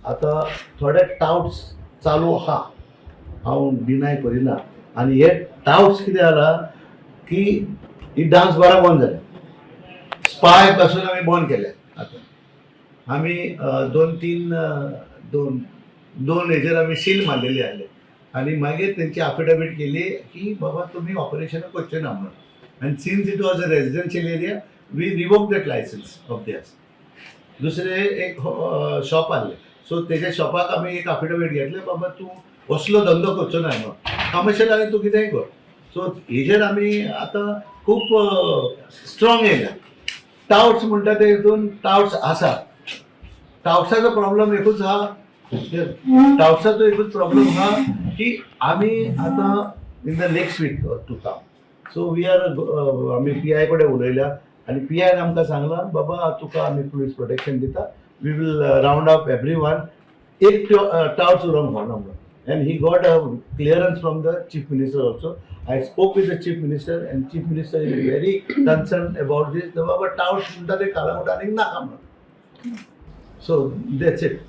आतां थोडे टावट्स चालू आहा, हांव डिनाय करिना. आनी हे टावट्स कितें जाला की ही डांस बारां बंद जाल्या, स्पाय पासून आमी बंद केले. आतां आमी दोन तीन दोन दोन हेजेर आमी सील मारलेली आहले आनी मागीर तेंची अफिडेवीट केली की बाबा तुमी ऑपरेशनां करचे ना म्हणून. आनी since it was a residential area, we revoke that licence of theirs. दुसरे एक शॉप आहले, सो तेज्या शॉपाक आमी एक अफिडेवीट घेतले, बाबा तूं असलो धंदो करचो ना म्हणून, कमर्शियल आनी तूं कितेंय कर. सो हेजेर आमी आतां खूब स्ट्रॉंग येयल्या. टावट्स म्हणटा ते हितून टावट्स आसा. टावट्साचो प्रॉब्लम एकूच आहा, टावट्साचो एकूच प्रॉब्लम आहा की आमी आतां in the next week to come, so we are आमी पी I कडेन उलयल्या आनी पी आयन आमकां सांगलां, बाबा तुका आमी पुलीस प्रोटेक्शन दिता, we will round up every one, एक टावट्स उरोंक फावना म्हणून. And he got a clearance from the Chief Minister also. I spoke with the Chief Minister and Chief Minister is very concern about this. बाबा touts म्हणटा ते कालांगुट आनीक नाका म्हणून. So that's it.